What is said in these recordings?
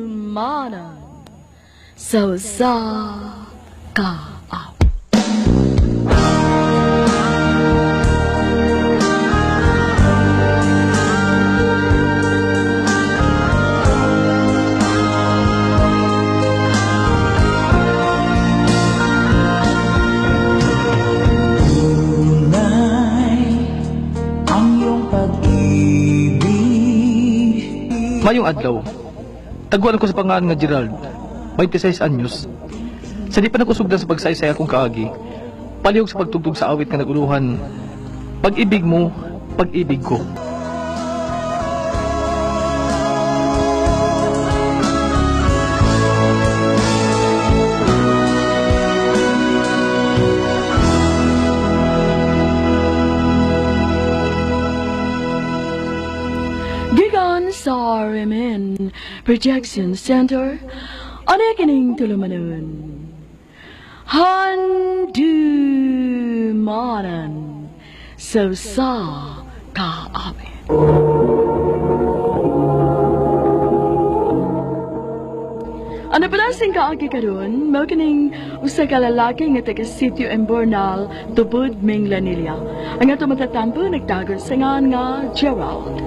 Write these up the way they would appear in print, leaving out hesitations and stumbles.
Handumanan sa usa ka awit. Tunay ang iyong pag-ibig. Mayong adlaw, taguan ko sa pangalan nga Gerald, 26 anyos. Sa di pa nakusugdan sa pagsaysay akong kaagi, palihog sa pagtugtog sa awit nga naguluhan, pag-ibig mo, pag-ibig ko. Gikan sa RMN Projection Center, ano kining tulumanon? Handumanan sa usa ka awit. Ano pala sing kaagi karon, mao kining usa ka lalaki nga taga Sitio Embornal, Tubod, Minglanilla. Ang ato matatampo nagtago sa ngan nga Gerald.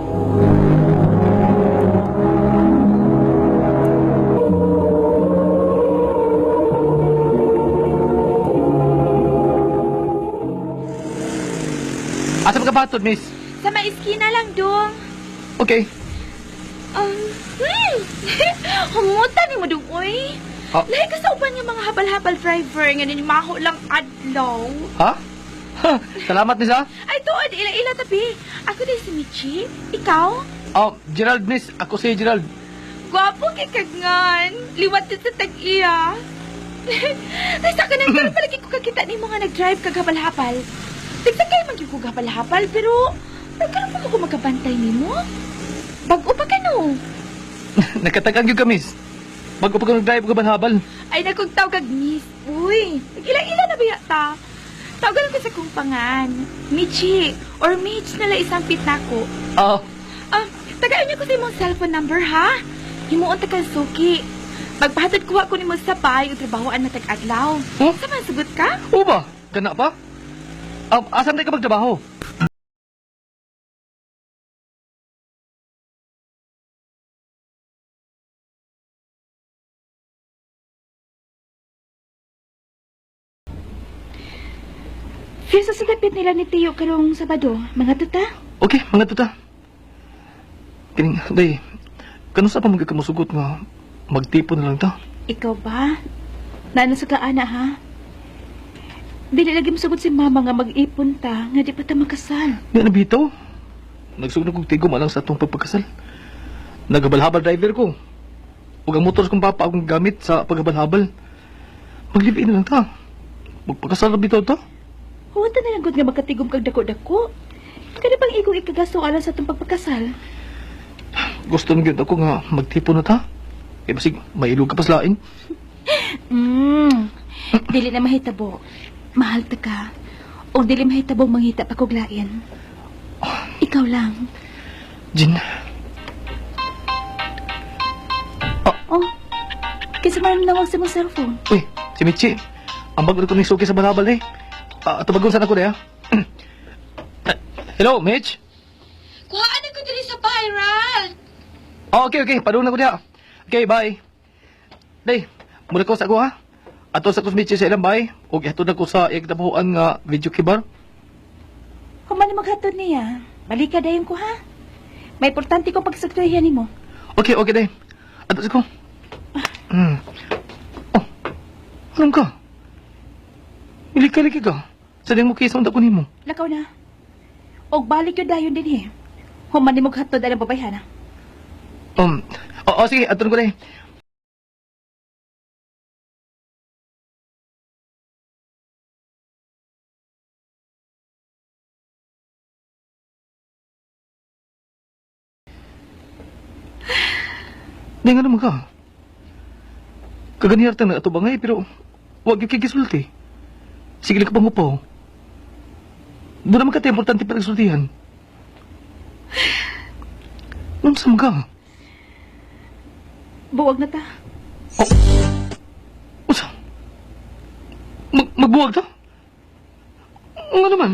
Asa pa ka patod, miss? Sa maiskina lang, dong. Okay. Um, Humutan ni mo, dong, uy. Ah. Lahi ka sa uban nga mga habal-habal driver nga ninimaho lang adlaw. Ha? Ha, salamat, miss, ha? Ay, tuod, ila-ila tabi. Ako din si Michi. Ikaw? Oh, Gerald, miss. Ako si Gerald. Gwapo kay kagngan. Liwat din sa tag-iya. Ay, sa kanan karon palagi ko kakita ni mga nag-drive kag habal-habal. Tigsa kay man gyud ko habal-habal, pero nagkaroon pa ko magkabantay nimo. Bag-o pa ka no. Nagkatagang yun ka, miss. Bago pa ka nag-drive ka habal. Ay, nagkong tawag kag miss. Uy, nag-ila-ila na ba yata? Tawagan ko sa kong pangan. Michi, or Mitch na lang isang pit nako. Ah, Ah, tagaan niyo ko sa imong cellphone number, ha? Himuon ta kang suki. Magpahatod kuha ko nimo sa bahay o trabahoan matag adlaw. Huh? Sa man sugot ka? oo ba? Gana pa? Asan tayo ka magtrabaho? Fiesta sa dapit nila ni Tio karong Sabado, mga tuta. Okay, mga tuta. Kining, day, kano sa pa magkakamusugot nga magtipon na lang ta? Ikaw ba? Naano sa kaana, ha? Dili lagi mosugot si mama nga mag-ipon ta, nga di pa ta makasal. Di na bitaw. Nagsugod kog tigom alang sa atong pagpagkasal. Naghabal-habal driver ko. Ug ang motor sa kong papa akong gamit sa paghabal-habal. Maglibi na lang ta. Magpagkasal na bitaw ta. Huwag ta na lang gud nga magkatigom kag dako-dako. Kani bang igong ikagasto alang sa atong pagpakasal? Gusto na gyud ako nga magtipon na ta. Kaya basig, mailog ka pa sa lain. Dili na mahitabo. Mahal ta ka. O dili mahitabo mangita pa kog lain. Ikaw lang. Jin, Oh. Kinsa man nawag sa imong cellphone? uy, si Michi. Ang bago ko ni Suki sa balabal eh. Ah, tubagon sana ko na Hello, Mitch? Kuhaan ko diri sa viral. Oh, okay, okay. Padung na ko diha. Okay, bye. Day, muna ko sa ako ha. Ato sa ko si Mitch sa ilang bay. Og ihatod na ko sa iyang nga video kibar. Human maghatod niya. Balika dayon ko ha. May importante ko pagsaktuhan nimo. Okay, okay, day. Ato sa ko. Oh, anong ka? Ilika-lika ka. Sa ding mo kisa unta ko nimo. Lakaw na. Og balik yun dayon dinhi. Human nimo hatod ang babayhana. Oh, oh, sige, ato ko day. Di nga naman ka. Kaganihar tang naatubang ngay, pero wag yung kigisulti. Sige lang ka pangupaw. Doon naman ka importante pagsultihan. Unsa man ka? Buwag na ta. Oh. Unsa? Magbuwag ta? Nga naman.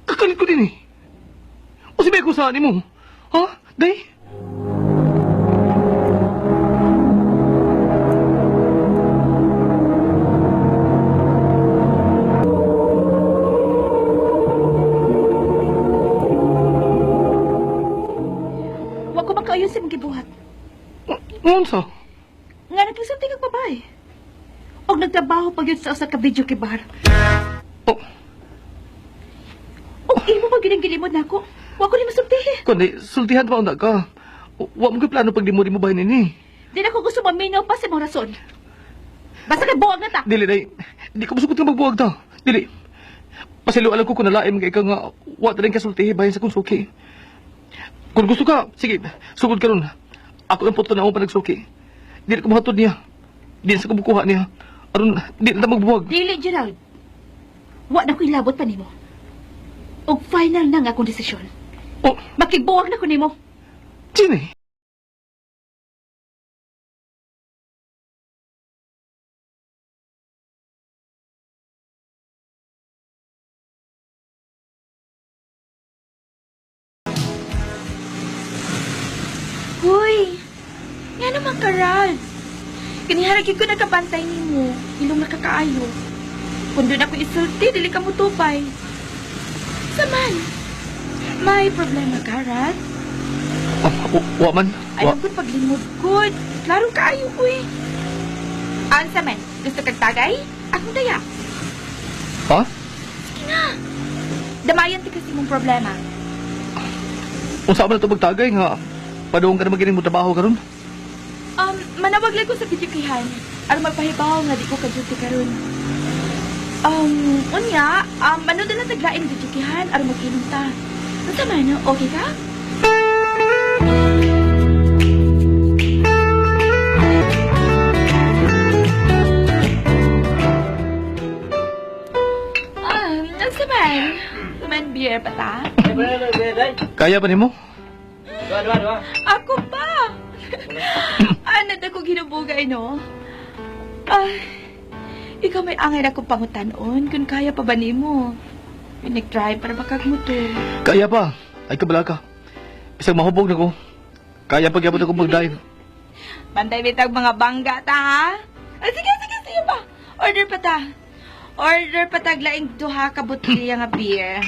Kakalit ko din eh. O si Beko saan mo? Ha? Day? Wa ko makaayon sa imong gibuhat. Unsa? Nga nagkasulti kag babae. Og nagtrabaho pa gyud sa usa ka video kay bar. Oh, Og imo pa gyud ang gilimod nako. Wa ko ni masultihi. kundi, sultihan pa unta ka. Wa mo ko'y plano pag di mo di mo bahin ini. Di na ko gusto maminaw pa sa imong rason. Basta kay buwag na ta. Dili, day. Di ko masukot nga magbuwag ta. Dili. Pasilo alam ko kung nalaim kay ka nga wa ta rin kasultihi bahin sa kong suki. Kung gusto ka, sige, sugod ka ron. Ako ang puto na akong panagsuki. Dili ko mahatod niya. Di na sa kumukuha niya. Aron, di na ta magbuwag. Dili, Gerald. Wa na ko ilabot pa nimo. Og final na nga akong desisyon. Oh, Makigbuwag na ko nimo. Ginny. Hoy! Nga naman ka, Ralph. Kanihara gyud ko nagkabantay nimo. Ilong nakakaayo. Kung doon ako isulti, dili ka mutupay. Saman, may problema ka, Ralph? Oh, wa man. Ay, Wa. ko paglimod ko. Klaro kaayo ko eh. Ansa man, gusto kag tagay? Akong daya. Ha? Sige na. Damayan ti kasi mong problema. Unsa man na ito magtagay nga. Padung ka na magining mo trabaho karon. Manawag lang ko sa videokihan. Aron magpahibaw nga di ko ka-duty karon. Unya, manood na taglain videokihan aron mag-inom ta. Unsa man, okay ka? Unsa man? Unsa beer pa ta? Kaya pa nimo? Ako pa! Ano na ko ginubugay, no? Ay, ikaw may angay na kong pangutanon kung kaya pa ba nimo. Pinag-try para makag mo to. Kaya pa. Ay kabala ka. Bisag mahubog na ko. Kaya pa gyapon ako mag-drive. Bantay bitag mga bangga ta, ha? Ah, sige, sige, sige pa. Order pa ta. Order pa tag laing duha ka botelya nga beer.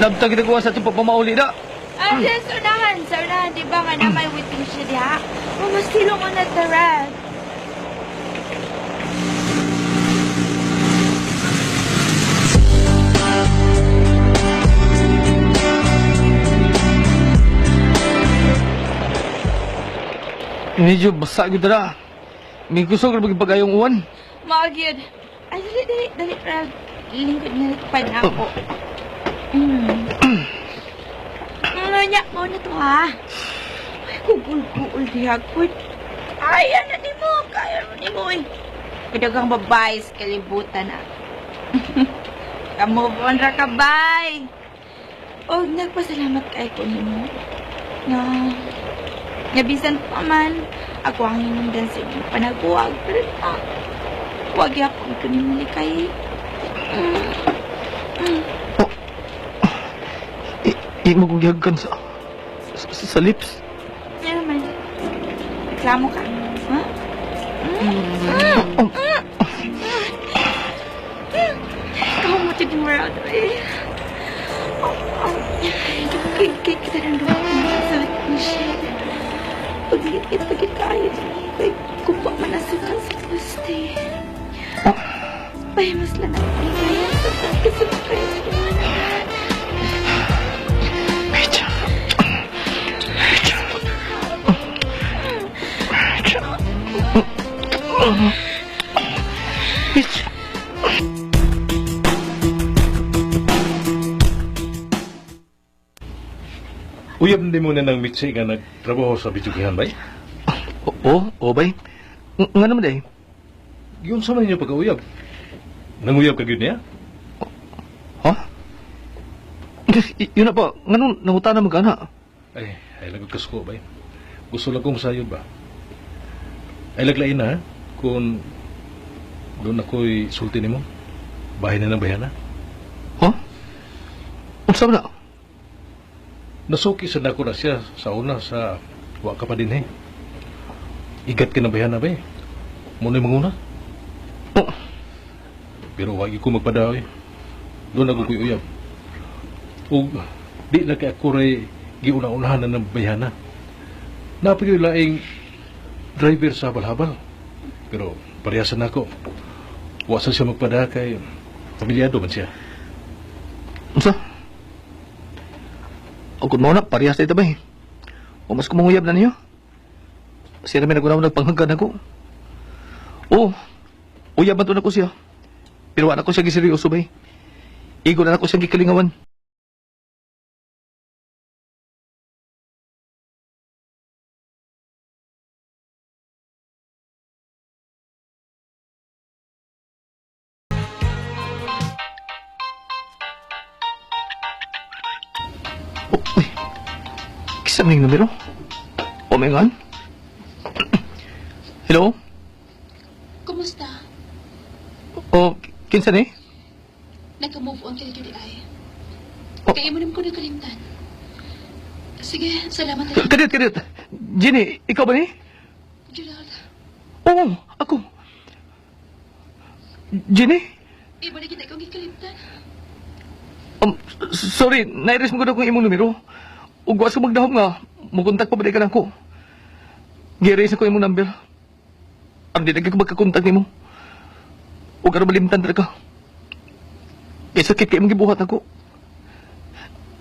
Nabtag kita kuha sa itong pagpamauli na. Ah, yes, unahan. Sa unahan, di ba nga na may waiting siya diha? Mamasilong on at the red. Medyo basa gyud ra. May gusto ko magpagayong uwan. Magyud. Ay, dali, dali, dali, Ralph. Lingkod nga pa na ako. Ano niya, mo na to ha. Ay, kugul-gul diha ko. Kaya na ni mo, kaya na ni mo eh. Kadagang babae sa kalibutan ah. Kamove on ra ka, bay. Og nagpasalamat kay ko nimo. Nga, nga bisan pa man, ako ang hinungdan sa imong panagbuwag, pero na, wag yapon ko nimo ni kay. Imo kong gihagkan sa lips. Ano naman? Reklamo ka? Ha? Oh, Ikaw mo tignan mo raw eh. Oh, oh. Kikik kita ng luha sa Michelle. Pagigit-pagit kayo. Kay kupa man asukan sa poste. Ay, mas lang ang kaya sa pagkasabay sa mga. Bitch. Bitch. Bitch. Uyab hindi mo na ng mitsi nga nagtrabaho sa bijugihan, bay? Oo, oo, bay. Nga naman day. Yun sa man ninyo pagkauyab. Nanguyab ka gyud niya? Ha? Yun na pa, nganong nangutana mo ka na? Ay, ay lagod kasuko, bay. Gusto lang kong sayod ba? Ay laglain na, ha? Kung doon ako'y sulti nimo. Bahay na ng bayana. Ha? Unsa man na? Nasuki sa nako na siya sa una sa wa ka pa din eh. Igat ka na bayana bay. Muna'y manguna. Oh, Pero wag ko magpadaoy. Doon ako ko'y uyab. Ug di na kay ako ray giuna-unahan na ng bayana. Napagyo laing driver sa habal-habal. Pero parehasan nako. Wa sa siya magpada kay pamilyado man siya. unsa? O kung mao na, parehas na ito bay. O mas kumanguyab na niyo. Siya namin nagunaw nagpanghagkan ako. Oo, uyab man to na ko siya. Pero wala ko siya giseryoso bay. Igo na ako siyang gikalingawan. Oh, uy. Kisa man yung numero? O may ngan? Hello? Kumusta? O, kinsa ni? Nagka-move on ka na ay. Oh. Kaya mo naman ko nakalimtan. Sige, salamat na lang. Kadiyot, kadiyot. Jenny, ikaw ba ni? Gerald, Oo, ako. Jenny? iba na kita ikaw gikalimtan. Sorry, nairis mo ko na kung imong numero. Ug wa sa magdahom nga, mukontak pa ba di ka nako. Gi-erase ko imong number. Ang di na ko magkakontak nimo. Ug aron malimtan talaga ka. Kay sakit kay imong gibuhat nako.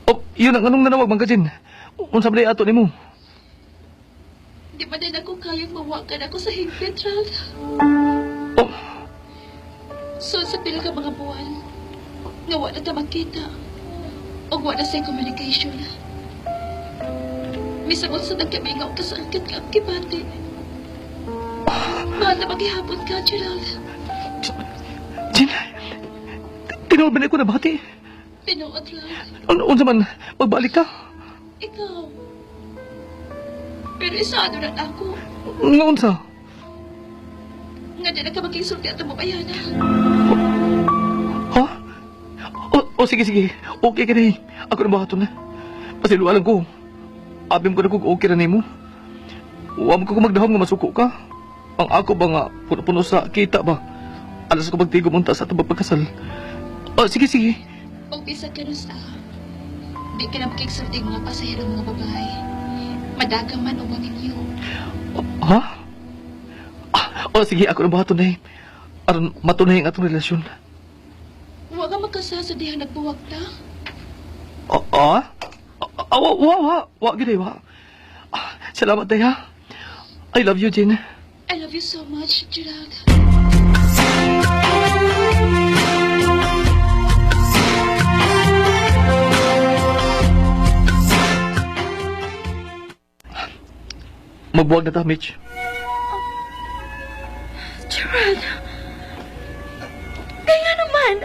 Oh, yun ang anong nanawag man ka, Jen. Unsa ba ato nimo? Di ba din ako kayang mawagan ako sa higpit, Gerald? Oh, So, sa pila ka mga buwan, nga wa na ta magkita. O wa na sa communication. Misagot sa nagkamingaw ka sa angkat nga ang kibati. Mahal na maghihapon ka, Gerald. Jen. Tinuod ba na ko na bati? Tinuod lang. Unsa man magbalik ka? Ikaw. Pero isado na ako. Nga unsa? Nga di na ka magkisulti at mabayana. Ha? O, o sige, sige. Okay ka na eh. Ako na bahaton na. Pasiluan lang ko. Abim ko na kung okay na nimo. Huwag mo ko magdahom nga masuko ka. Ang ako ba nga, puno-puno sa kita ba? Alas ko magtigo munta sa atong pagkasal. O, sige, sige. Og bisa ka sa di ka na makigsulti mga pasahero mga babae. Madaga man o ninyo. Ha? Ah, o, sige, ako na bahaton na eh. Aron matunay ang atong relasyon. Wa ka magkasal sa diha nagbuwag ta. O, ah? Ah, wa, wa, wa. Wa, gid eh, wa. Ah, salamat, day, ha? I love you, Jane. I love you so much, Gerald. Magbuwag na ta, Mitch. Gerald! Kaya naman!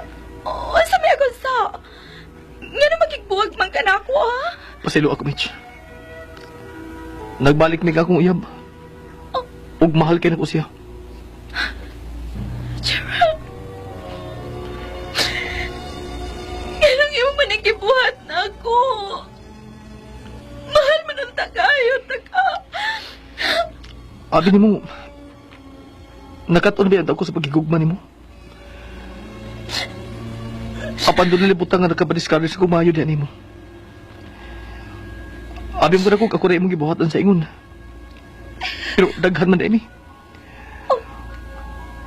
Oo, sa may agad sa... Nga na magigbuwag man ka na ako, ha? Pasilo ako, Mitch. Nagbalik mig akong uyab. Ug mahal kay nako siya. Gerald! Ganang imo man ang gibuhat na ako. Mahal man ang tagayo, taga. Abi nimo nakat-on ba ako sa pagigugma nimo? Apan doon nalibutan nga nagkabadiscourage sa kumayo diyan nimo. Abi mo na kung ako ra imong gibuhatan sa ingon. Pero daghan man ni.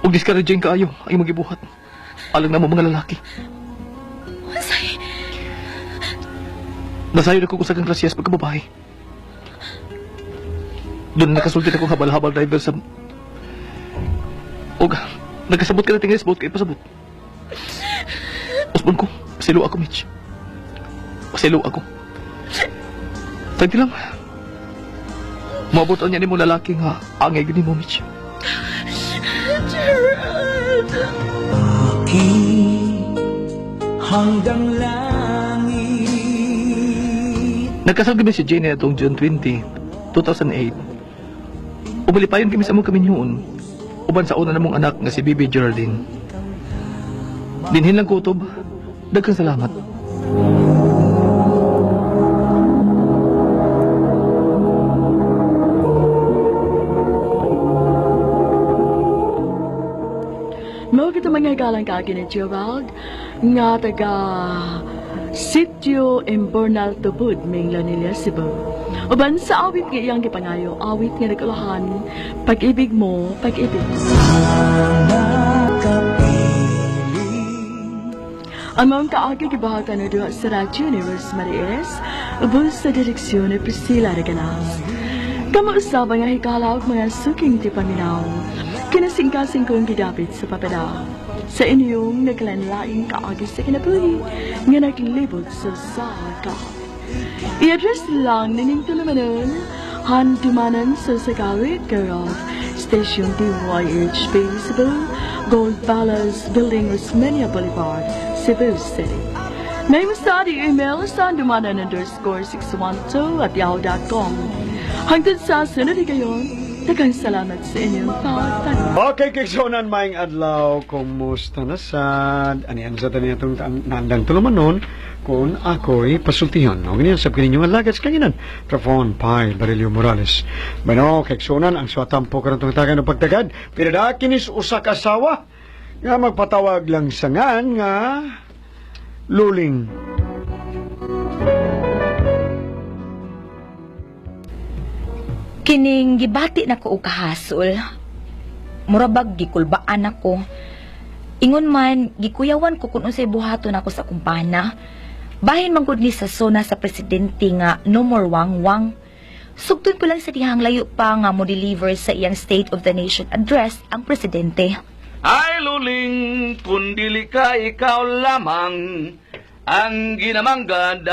Ug discouraging kaayo ang imong gibuhat. Alang na mo mga lalaki. Unsay? Nasayo na ko kung sa kang klasiyas pagkababae. Doon nakasulti na kong habal-habal driver sa... Og, nagkasabot ka na tingin sa kay pasabot. Usbon ko, pasilo ako, Mitch. Pasilo ako. Tagti lang. Moabot niya nimo lalaki nga angay gani mo, Mitch. Gerald! Aking hanggang langit. Nagkasal kami si Jane atong June 20, 2008. Umalipayon kami sa among kaminyoon. Uban sa una namong anak nga si Bibi Geraldine. Dinhin lang kutob. Daghang salamat. Mao kita mga galang kaagi ni Gerald nga taga Sitio Imbernal Tubod, Minglanilla, Cebu. Uban sa awit nga iyang gipangayo, awit nga nagulahan, pag-ibig mo, pag-ibig. Sana kapiling. Ang mga kaagi gibahagan na duha sa radyo ni Rosemary S. Ubos sa direksyon ni Priscilla Reganas. Kamo usab nga hikala og mga suking tipaminaw. Kinasingkasing kong gidapit sa papada. Sa inyong naglanlaing kaagi sa kinabuhi nga naglibot sa saka. I-address lang nining tulumanon, Handumanan sa Sagawit, care of Station DYHB Cebu, Gold Palace Building, Osmeña Boulevard, Cebu City. May masari email sa handumanan_612@yahoo.com. Hangtod sa sunod higayon, daghang salamat sa inyong pagpanood. Okay, kigsunan maing adlaw, kumusta na sad? Ani ang sa tanin atong nandang tulumanon kung ako'y pasultihon. O ganyan, sab kininyo nga lagats kanginan. Trafon Pai Barilio Morales. Bueno, kigsunan, ang swatampo karon tong tagan o pagtagad. Pero kinis usa ka asawa nga magpatawag lang sa ngan nga luling. Kining gibati na ko og kahasol. Murabag gikulbaan ako. Ingon man gikuyawan ko kung unsay buhaton ako sa kumpana. Bahin man gud ni sa zona sa presidente nga no more wangwang. Sugton ko lang sa dihang layo pa nga mo deliver sa iyang State of the Nation address ang presidente. Ay luling, kung dili ka ikaw lamang ang ginamanggad,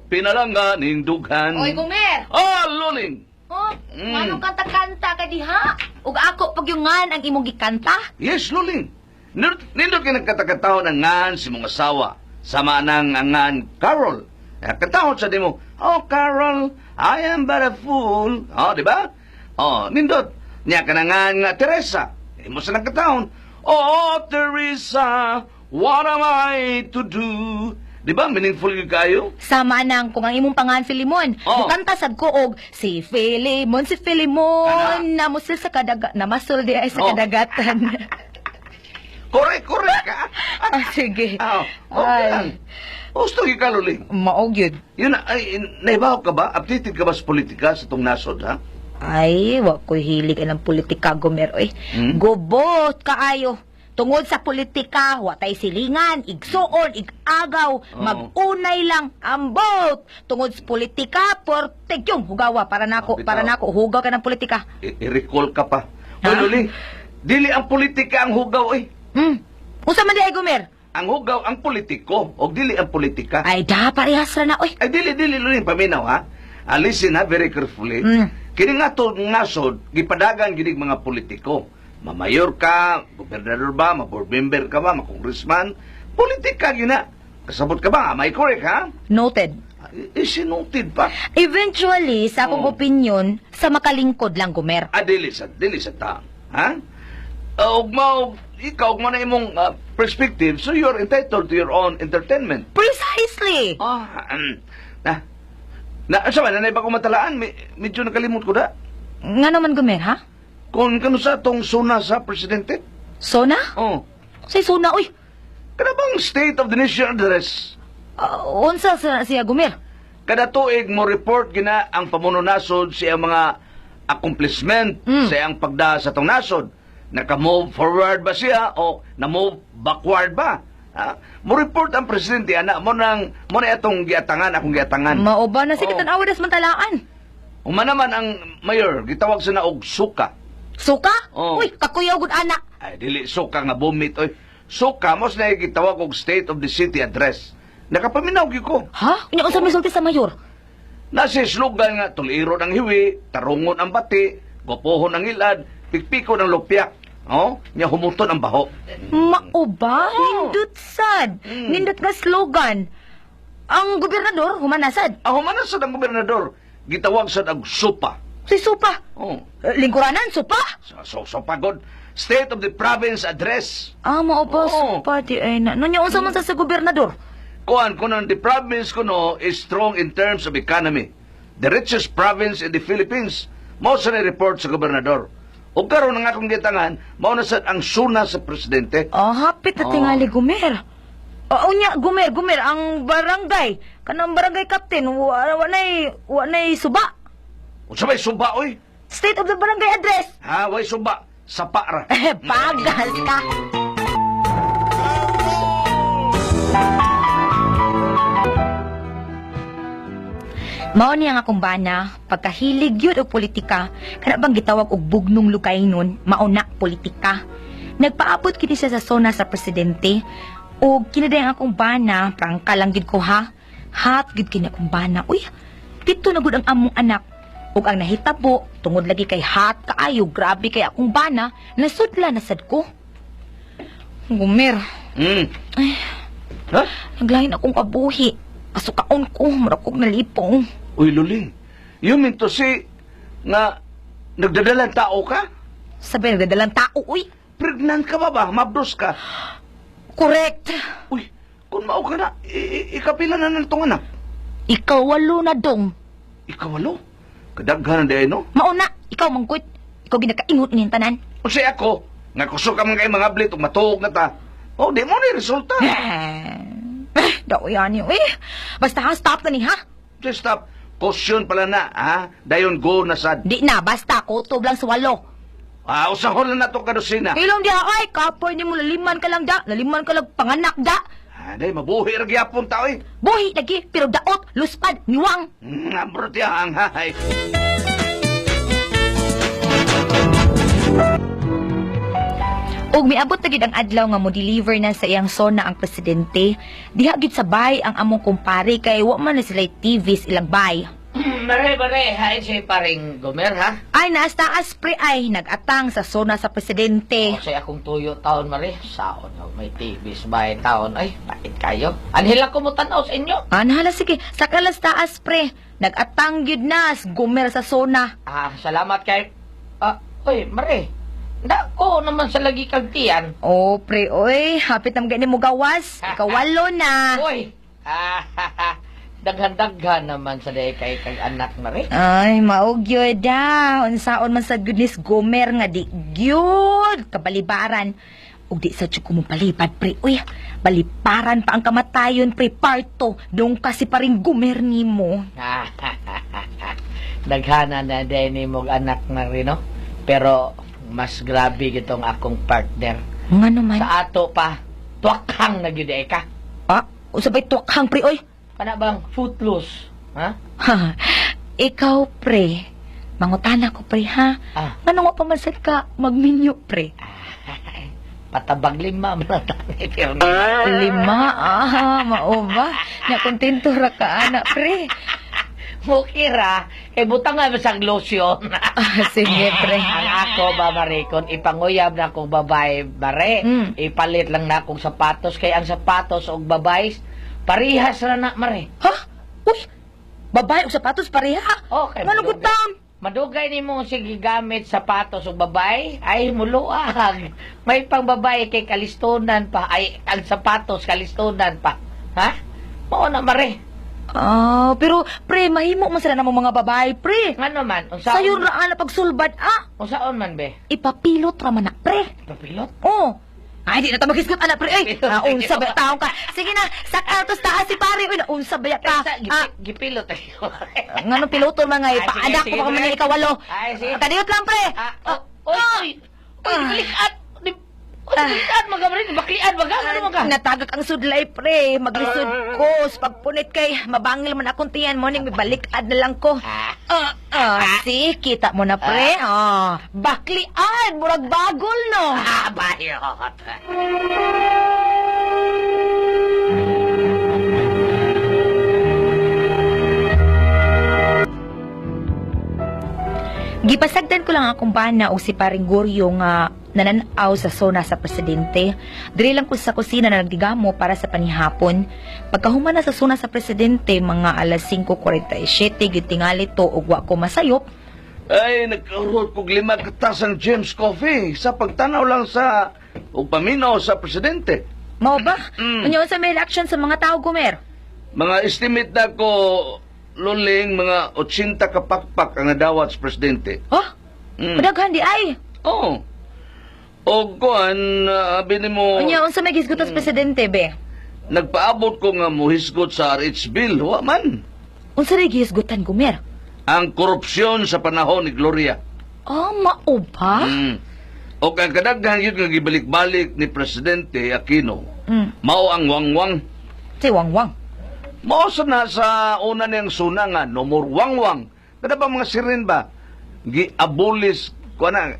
pinalangganing dughan. Oy, Gumer! Oh, luling! Oh, nganong kanta-kanta ka diha? Ug ako pagyungan ang imong gikanta? Yes, luling. Nindot, nindot ka nagkatakatao ng ngan si mong asawa. Sama nang angan Carol. Eh, katahon sa dimo, oh, Carol, I am but a fool. Oh, di ba? Oh, nindot. Niya ka na ngan nga Teresa. Imo sa nagkataon. Oh, Teresa, what am I to do? Di ba, meaningful yun kayo? Sama nang kung ang imong pangan Filimon. Oh. Mukanta sad ko og si Filimon, si Filimon, Kana. namusil sa kadaga, namasul di ay sa Oh. kadagatan. Correct, correct. Ah, Ah, sige. ah, okay Ay. lang. Gusto yung kaluling. Maog yun. Yun, ay, naibaw ka ba? Updated ka ba sa politika sa itong nasod, ha? Ay, wa ko'y hilig anang politika, Gomer, oy. Hmm? Gobot kaayo. Tungod sa politika, wa tay silingan, igsuon, igagaw, Oo. magunay lang ambot. Tungod sa politika, portegyong hugawa para nako, Oh, bitaw. para nako hugaw ka ng politika. I-recall ka pa. Ha? Hoy, Luli, dili ang politika ang hugaw, eh. Unsa man di ay, Gomer? Ang hugaw ang politiko, o dili ang politika. Ay, da, parehas ra na, oy. Ay, dili, dili, Luli, paminaw, ha? Ah, listen, ha, very carefully. Kini nga to nasod, gipadagan ginig mga politiko. Mamayor ka, gobernador ba, ma-board member ka ba, ma-congressman, politika gina. Kasabot ka ba? Am I correct, ha? Noted. Isinuted pa. Eventually, sa akong Oh. opinion, sa makalingkod lang, Gomer. Ah, dili sa ta. Ha? Ug mao ikaw ug mo na imong perspective, so you're entitled to your own entertainment. Precisely! Ah, na na sa man nanay ba ko matalaan, medyo nakalimot ko da. Nga naman, Gomer, ha? Kung kano sa tong suna sa presidente? Sona? Oh. Say sona, oy. Kada bang State of the Nation address? Unsa sa siya, Gomer? Kada tuig mo report gina ang pamuno nasod sa iyang mga accomplishment sa iyang pagda sa tong nasod. Naka-move forward ba siya o na-move backward ba? Ha? Mo report ang presidente ana mo nang mo na atong giatangan akong giatangan. Mao ba na sige Oo. tan-awa das mantalaan. Uma naman ang mayor gitawag sa na og suka. Suka? Oo. Uy, kakuyaw gud ana. Ay dili suka nga bumit oy. Suka mos na gitawag og State of the City address. Nakapaminaw gyud ko. Ha? Unya unsa misulti sa mayor? Nasa slogan nga tuliron ang hiwi, tarungon ang bati, gopohon ang ilad, pikpikon ang lupyak. Oh, nya humuton ang baho. Mao ba? Nindot sad. Nindot nga slogan. Ang gobernador humanasad. Ah, humanan sad ang gobernador, gitawag sad ang supa. Si Supa. Oh, Eh, Lingkuranan, Supa. so pagod. State of the Province Address. Ah, mao ba Oo. Supa di ay na. Nunya unsa man sa gobernador? Kuan kuno the province kuno is strong in terms of economy. The richest province in the Philippines. Mao sa ni report sa gobernador. Ug karon ang akong gitangan, mao na sad ang suna sa presidente. Ah, hapit na Oo. tingali gumer. Ah, unya gumer, gumer ang barangay. Kanang barangay captain wa nay suba. Unsa may suba oy? State of the barangay address. Ha, way suba. Sapa ra. Eh, pagas ka. Mao niya nga akong bana, pagkahilig yun og politika, kana bang gitawag og bugnong lukay nun, mao na politika. Nagpaabot kini siya sa zona sa presidente, og kini ang akong bana, prangka lang gid ko ha. Hat gid kini akong bana. Uy, pito na gud ang among anak. Ug ang nahitabo, tungod lagi kay hat kaayo, grabe kay akong bana, nasudla na sad ko. Gumer, Ay. Ha? naglain akong kabuhi. Kasukaon ko, murag kog nalipong. Uy, Luling. You mean to say nga nagdadalang tao ka? Sabi, nagdadalang tao, uy. Pregnant ka ba ba? Mabdos ka? Correct. Uy, kung mao ka na, ikapila na ng tong anak. Ikaw walo na dong. Ikawalo? Kadaghan na di no? Mauna, ikaw mangkut. Ikaw ginakaingot niyang tanan. Unsay ako, nga kusog ka man kay mga blit ug matuog na ta. Oh, di mo ni resulta. Eh, daw yan yun. Eh, basta ha, stop na ni ha. Just stop. Caution pala na, ha? Dayon go na sad. Di na, basta, kutob lang sa walo. Ah, usahon lang na to kadusina. Ilong diha, ay, kapoy ni mo, laliman ka lang da. Laliman ka lang, panganak da. Ah, day, mabuhi ra gyapon ta oy. Buhi lagi, pero daot, luspad, niwang. Ambrot ya ang hay. Ug miabot na gid ang adlaw nga mo-deliver na sa iyang sona ang presidente. Diha gid sa bay ang among kumpare kay wa man na sila TV sa ilang bay. Mare, mare, hain siya paring Gomer, ha? Ay naas taas pre ay nagatang sa sona sa presidente. O say akong tuyo taon, mare. Saon, oh, may TV sa bahay taon. Ay, bakit kayo? Anhila ko mo tanaw sa inyo. Ah, nahala sige, sakalas taas pre. Nagatang gyud na gumer sa sona. Ah, salamat kay... Ah, oy, mare. Dako naman sa lagi kag tiyan. Oh, pre, oy, hapit na gani mo gawas. Ikawalo na. Oy! Ah, daghan-daghan naman sa day kay kag anak, mare. Ay, maog yun da. Unsaon man sa goodness gomer nga di gyud kabalibaran. Ug di sa ko mo palipad pre. Uy, baliparan pa ang kamatayon pre parto. Dong kasi pa rin gumer nimo. Daghana na day ni mong anak, mare, no? Pero mas grabe gitong akong partner. Ngano man? Sa ato pa, tuwakhang na gyud ay ka. Ah, unsa bay tuwakhang pre oy? Kana bang footloose? Ha? Ikaw pre. Mangutana ko pre ha. Ah. Ngano wa pa man sad ka magminyo pre? Patabag lima man ang tani pero Lima ah, mao ba? Nakontento ra ka ana pre. Mukira, kay butang nga sa lotion. Ah, sige pre. Ang ako ba marikon, ipanguyab na akong babae bare. Ipalit lang na akong sapatos kay ang sapatos og babae parihas ra na mare. Ha? Uy, babae og sapatos pareha. Okay. Ngano gud taon? Madugay nimo sige gamit sapatos og babae, ay muluag. May pang babae kay kalistonan pa, ay ang sapatos kalistonan pa. Ha? Mao na mare. Ah, pero pre, mahimo man sila namo mga babae, pre. Ngano man? Unsaon? Sayon ra ana pagsulbad ah. Unsaon man be? Ipapilot ra man na, pre. Ipapilot? Oh. Ay, di na ta maghisgot ana pre. Ay, naunsa ba taon ka? Sige na, sak altos taas si pare. Uy, naunsa ba ya ka? Ah, gipilot tayo. Ngano piloto mga Ay, sige, ipaanak sige, ko pa man pre. ikawalo. Ay, sige. Kadiyot lang pre. Ah, oh, oy, oy. Oy, balikat. Oy, balikat mga pre, baklian baga ano mga? Natagak ang sudlay pre, maglisod ko sa pagpunit kay mabangil man akong tiyan mo ning balik-ad na lang ko. Si kita mo na pre. Ah, baklian, murag bagol no. Ah, bayot. Gipasagdan ko lang akong bana og si paring Goryo nga nananaw sa zona sa presidente. Diri lang ko sa kusina na nagdigamo para sa panihapon. Pagkahuman na sa zona sa presidente, mga alas 5:47 gyud tingali to og wa ko masayop. Ay, nagkaroon kog 5 katasang James Coffee sa pagtanaw lang sa o paminaw sa presidente. Mao ba? Mm. Unya unsa may reaction sa mga tao, Gomer? Mga estimate na ko, Luling, mga 80 kapakpak ang nadawat sa presidente. Oh, Mm. padaghan di ay. Oo. O kuan, abi nimo, Unya unsa may gisgutan sa presidente be? Nagpaabot ko nga mohisgot sa RH bill. Wa man. Unsa ray gihisgutan, Gomer? Ang korupsyon sa panahon ni Gloria. Ah, mao ba? Mm. O ang kadaghan yun nga gibalik-balik ni Presidente Aquino, mao ang wangwang. Say wangwang. Mao sa na sa una niyang suna nga, no more wangwang. Kada ba mga sirin ba? Gi-abolis, kuha na,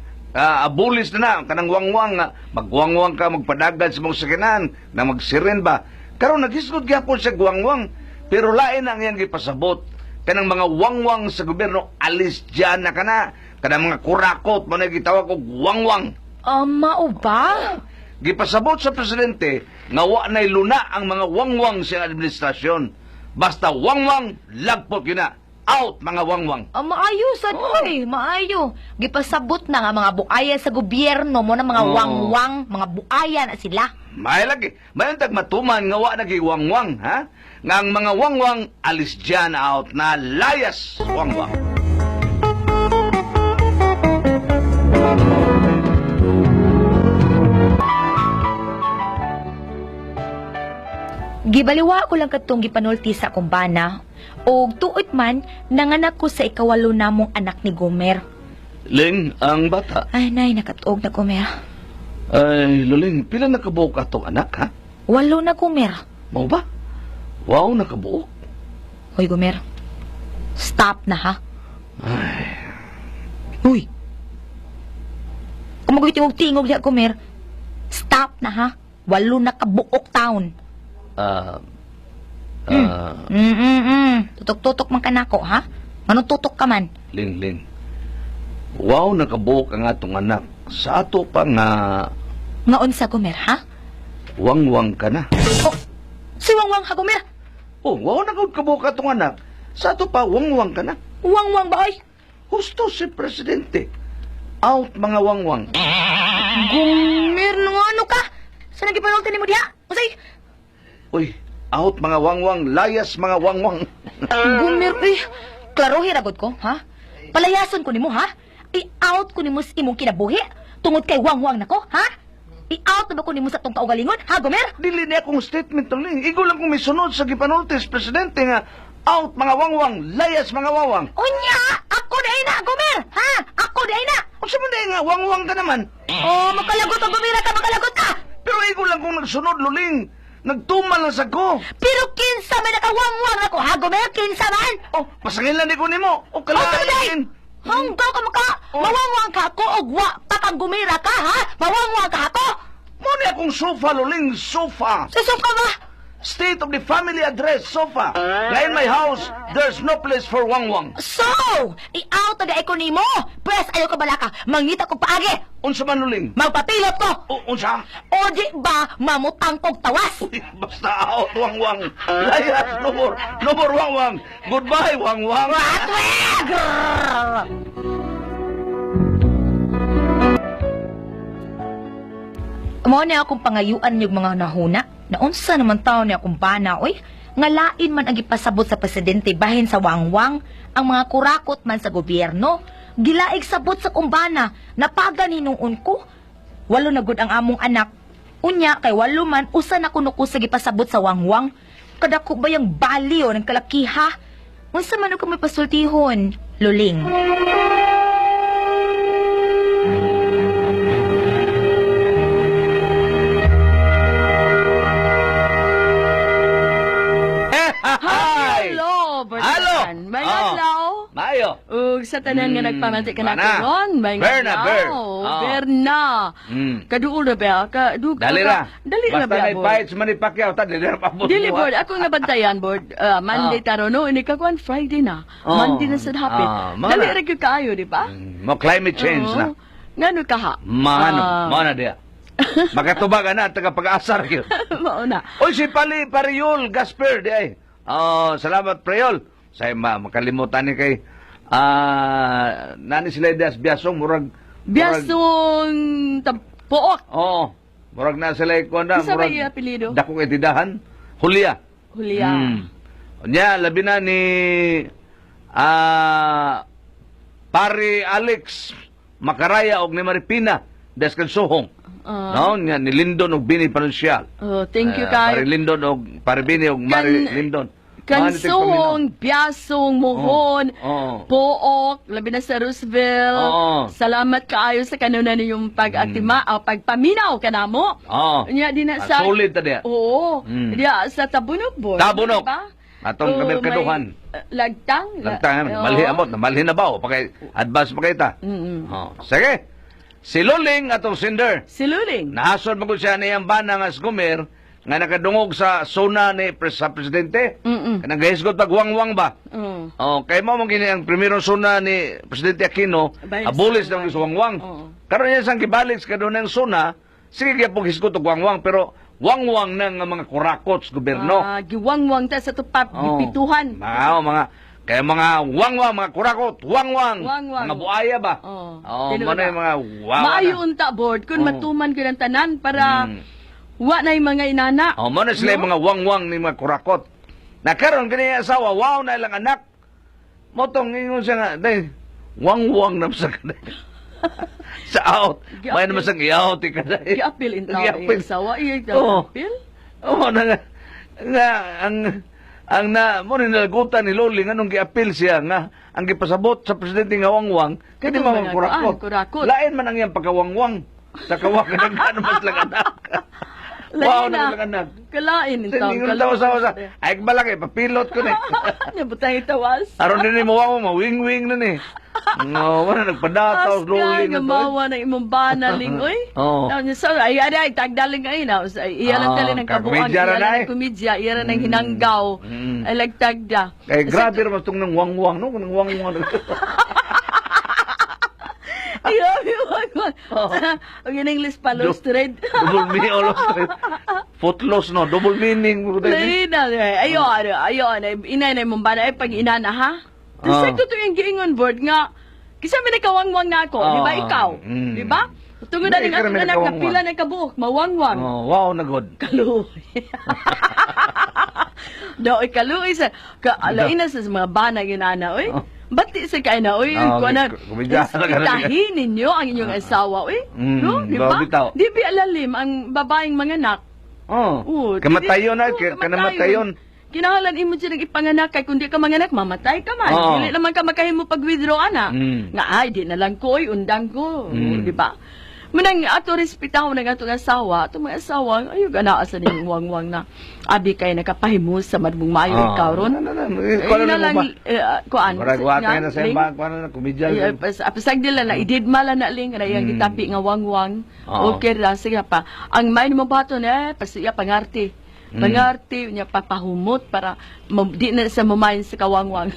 abolis na na, kanang wangwang nga, magwangwang ka, magpadagan sa mong sakinan, na magsirin ba? Karon naghisgot gyapon siya gwangwang, pero lain ang iyang gipasabot. Kanang mga wangwang sa gobyerno, alis dyan na kana. Kanang mga kurakot, mo na gitawag og wangwang. Ah, mao ba? Gipasabot sa presidente nga wa na'y luna ang mga wangwang sa administrasyon. Basta wangwang, lagpot yun na. Out mga wangwang. Ah, maayo sad oy, maayo. Gipasabot na nga mga buaya sa gobyerno mo na mga wangwang, mga buaya na sila. May lagi, may tag matuman nga wa nagi wangwang, ha? Nga ang mga wangwang alis dyan out na layas wangwang. Gibaliwa ko lang katong gipanulti sa akong bana. Og tuot man, nanganak ko sa ikawalo namong anak ni Gomer. Ling, ang bata. Ay, nay, nakatuog na Gomer. Ay, Luling, pila nakabuok atong anak, ha? 8 na Gomer. Mao ba? Wow, nakabuok. Hoy, Gomer. Stop na, ha? Ay, Uy! Kung tingog diya, Gomer. Stop na, ha? 8 na kabuok taon. Tutok-tutok man ka nako, ha? Manong tutok ka man? Ling, Ling. Wow, nakabuok ang atong anak. Sa ato pa nga Nga unsa, Gomer, ha? wangwang ka na. Oh, si Wangwang ha, Gomer? Oh, wow na kabuok atong anak. Sa ato pa wangwang ka na. Wangwang ba, oy? Husto si presidente. Out mga wangwang. Gomer, nung ano ka? Saan nagipanulti ni mo diha? Usay? Uy, out mga wangwang, layas mga wangwang. Gomer, uy. Klaro, hiragod ko, ha? Palayason ko nimo, ha? I-out ko nimo sa imong kinabuhi. Tungod kay wangwang nako, ha? I-out na ba ko nimo sa tong kaugalingon, ha, Gomer? Dili niya akong statement uling. Igo lang kung may sunod sa gipanulti sa presidente nga out mga wangwang, layas mga wangwang. Unya! Ako na na, Gomer! Ha? Ako na na! Unsa man dahil nga wangwang ka naman? Oh, makalagot ang Gomera ka, makalagot ka! Pero igo lang kung nagsunod luling. Nagtuman lang sa ko. Pero kinsa may nakawangwang ako, ha, Gomer? Kinsa man? Oh, pasangilan ni ko nimo. O Oh, tuloy! kalain. Hanggaw ka maka! Oh. Mawangwang ka ako og wa pa kang gumira ka, ha? Mawangwang ka ako! Mo ni akong sofa luling, sofa. Sa sofa ba? State of the family address, sofa. Nga in my house, there's no place for wangwang. So, i-out na di ko nimo. Pwes, ayaw ka balaka. Mangita kog paagi. Unsa man luling? Magpapilot ko. O, unsa? O di ba mamutang kog tawas? Uy, basta out, wangwang. Layas, no more. No more wangwang. Goodbye, wangwang. Atwe! Grrrr! Mao na akong pangayuan yung mga nahuna. Naunsa naman taon ni akong bana, oy. Ngalain man ang gipasabot sa presidente bahin sa wangwang, ang mga kurakot man sa gobyerno. Gilaig sabot sa kumbana, napagan hinuon ko. 8 na gud ang among anak. Unya kay 8 man usa na kuno ko sa gipasabot sa wangwang. Kadako ba yung baliw ng kalakiha? Unsa man ko may pasultihon, Luling. Hi! Hello, Halo! Bertan. May adlaw. May kaayo. Ug sa tanan nga nagpamati ka na Bana. karon, may Berna, Ber. Berna. Kaduol ra ba? Dali ra. Dali ra Basta ba? na Board? ipahit sa Manny Pacquiao, ta, dili ra paabot Dili mo, board, ah. ako nga bantayan board. Monday taro no, ini kakuan Friday na. Monday na sad hapit. Mao Dali na. ra gyud kaayo, di ba? Mo climate change Oo. na. Ngano kaha? Mano, mao na diya. Makatubag ana taga pag-asar gyud. Mao na. Oy si Pali Pariol Gasper di ay. Oh, salamat Priol. Say ma makalimutan ni kay nani sila das Biasong murag Biasong Pook. Oo. Murag na sila kuan na Unsa ba murag iya apelyido? Dakong etidahan. Julia. Julia. Nya labi na ni Pare Alex Makaraya og ni Maripina Descansohong. No, nya ni Lindon og Bini Panuncial. Oh, thank you Pare kay. Lindon og Pare Bini og Mari Lindon. Kansong, Biasong, Mohon, Oo. Pook, labi na sa Roosevelt. Oo. Salamat kaayo sa kanunan ninyong pag-atima, pagpaminaw kanamo. Oo. Nya di na sa Solid ta diya. Oo. Diya sa Tabunok board. Tabunok. Di ba? Atong Oo, kamerkaduhan. may, lagtang. Lagtangan, Oo. malhi amot, malhi na ba? O, pakay, advance pa kita. Oh, sige. Si Luling atong sender. Si Luling. Nahasol mo siya niyang bana nga sgumer nga nakadungog sa zona ni sa presidente. Kanang gahisgot pag wangwang ba? Oh, kay mo gini ang primerong zona ni Presidente Aquino, Bay, abulis sa ng sa wangwang. Oo. Karon niya sang gibalik sa kadunang zona, sige gyapon hisgot og wangwang pero wangwang na nga mga kurakot sa gobyerno. Giwangwang ta sa tupap, Oo. gipituhan. Mga kaya mga wangwang, mga kurakot, wangwang, Wangwang. mga buaya ba? Oo. Oo, Tinuod mo na yung na. mga wawa Maayo na. unta board kun Oo. matuman gyud ang tanan para wa na yung mga inana. Oh, mo na sila yung No? mga wangwang ni mga kurakot. Na karon kini asawa, wow na ilang anak. Motong ingon siya nga, day, wangwang na sa kanay. Sa out. May naman sang i-out ikaday. Giapil in taon Giapil. asawa iya Oo. giapil. Oo na nga, nga ang na mo ni nalagutan ni Loli nga nung giapil siya nga ang gipasabot sa presidente nga wangwang kini Katong mga mga kurakot. kuan, kurakot. Lain man ang iyang pagkawangwang sa kawak nga mas lang anak. Wow na lang anak. Kalain in taon. Ingon tawa sa ay balaki papilot ko ni. Nabutang itawas. Aron din mo wang mawing-wing na ni. No, wala nagpadataw Aska Loli nga na to. mawa na imong bana ling oy. Oo. Now, so, ay ay tagdaling ay na. Sa iya lang tali ng kabuang, kakomedya iya ra lang na ng eh. komedya, iya ra ng hinanggaw. Ay lagtagda. Kay grabe ra mas tong nang wangwang no, nang wangwang. Ay, grabe, wangwang. Ang in English pa, lost thread. Double meaning all straight. Foot loss no, double meaning. Lain na, eh. Ayo, ano, ayo, ano, inay na imong bana, ay pag inana, ha? Tapos sakto to yung giingon board nga, kisa may nakawangwang na ako, di ba ikaw? Di ba? Tungod na Hindi, ning atong may anak, nakawangwang. kapila na kabuok, mawangwang. Oh, wow na good. Kaluoy. Daw, kaluoy sa, ka, alain na sa mga bana ginana, oy. Bati sa kay na, oy, Oh, kuha na, kumidya na ka na. respetahin ninyo ang inyong asawa, oy. No, di ba? Bitaw. Di ba alalim ang babaeng mga anak? Oh. Oo, Kamatayon na, oo, kamatayon. Kinahanglan imo siya ng ipanganak kay kung di ka manganak mamatay ka man. Oo. Dili naman ka makahimo pag-withdraw ana. Nga ay di na lang ko oy undang ko, di ba? Manang ato respetahon ang atong asawa, atong mga asawa ayo gana sa ning wangwang na abi kay nakapahimo sa madmong maayo ikaw ron. Na, na, na. Ay, Kuha na na lang lang mo ba? kuan. Murag wa nga, na sa ling. imba, kuha na na komedya. Ay, pasag nila na idid mala na ling na iyang gitapi nga wangwang. Oo. Okay ra sige pa. Ang may mo bato na pasiya pangarte. Pangarte niya papahumot para di na sa mamayin sa kawangwang.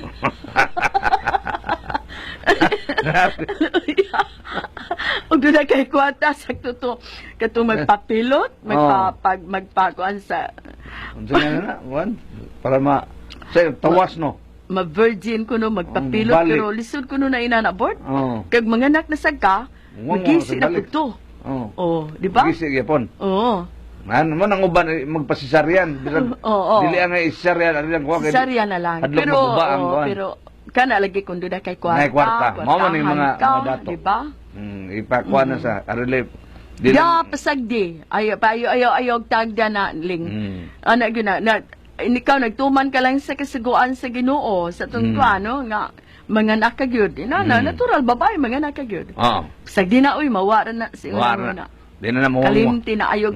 Ug doon na kay kwarta sakto to katong magpapilot, magpapag magpakuan sa Unsa na na, kuan? Para ma sa tawas no. ma-virgin kuno magpapilot Balik. pero lisod kuno na inana board. Oo. Kag manganak na sad ka, Wangwang magisi sa na balik. pud to. Oo. Oh, di ba? Gisi gyapon. Oo. Ano mo nang uban eh, magpasisaryan bisan Oo. dili ang isaryan ari lang kuha kay Cesarean na lang. Hadlok Pero, maguba ang oo, kuan. pero kana lagi kung doon na kay kwarta. Nay kwarta. Mao man yung kwartahan ka, mga dato. Di ba? Ipakuha na sa arile. Dili. Ya, pasagdi. Ayo, pa, ayo, ayo, ayo, tagda na, ling. Ana, gyud na, na, ikaw, nagtuman ka lang sa kasiguan sa Ginoo, sa tong ano, nga, mga anak ka gyud. Ina, na, natural, babae, mga anak ka gyud. Oo. Pasagdi na, uy, mawara na, si Wara una. na. Di na mo. Kalimti na ayog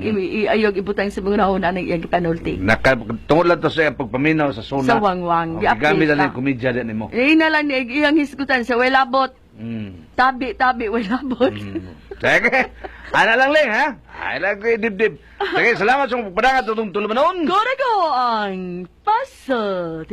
ayog ibutang sa mga nahuna ng iyang gipanulti. Naka tungod lang to sa iyang pagpaminaw sa SONA. Sa wangwang. Oh, gigamit Giapil na ka. yung komedya din nimo. Ina lang ni iyang hisgutan sa way labot. Tabi, tabi, way labot. Sige. Ana lang ling ha. Ay lang kay dibdib. Sige, salamat sa pagpadangat itong tulumanon. Kore ko ang puzzle.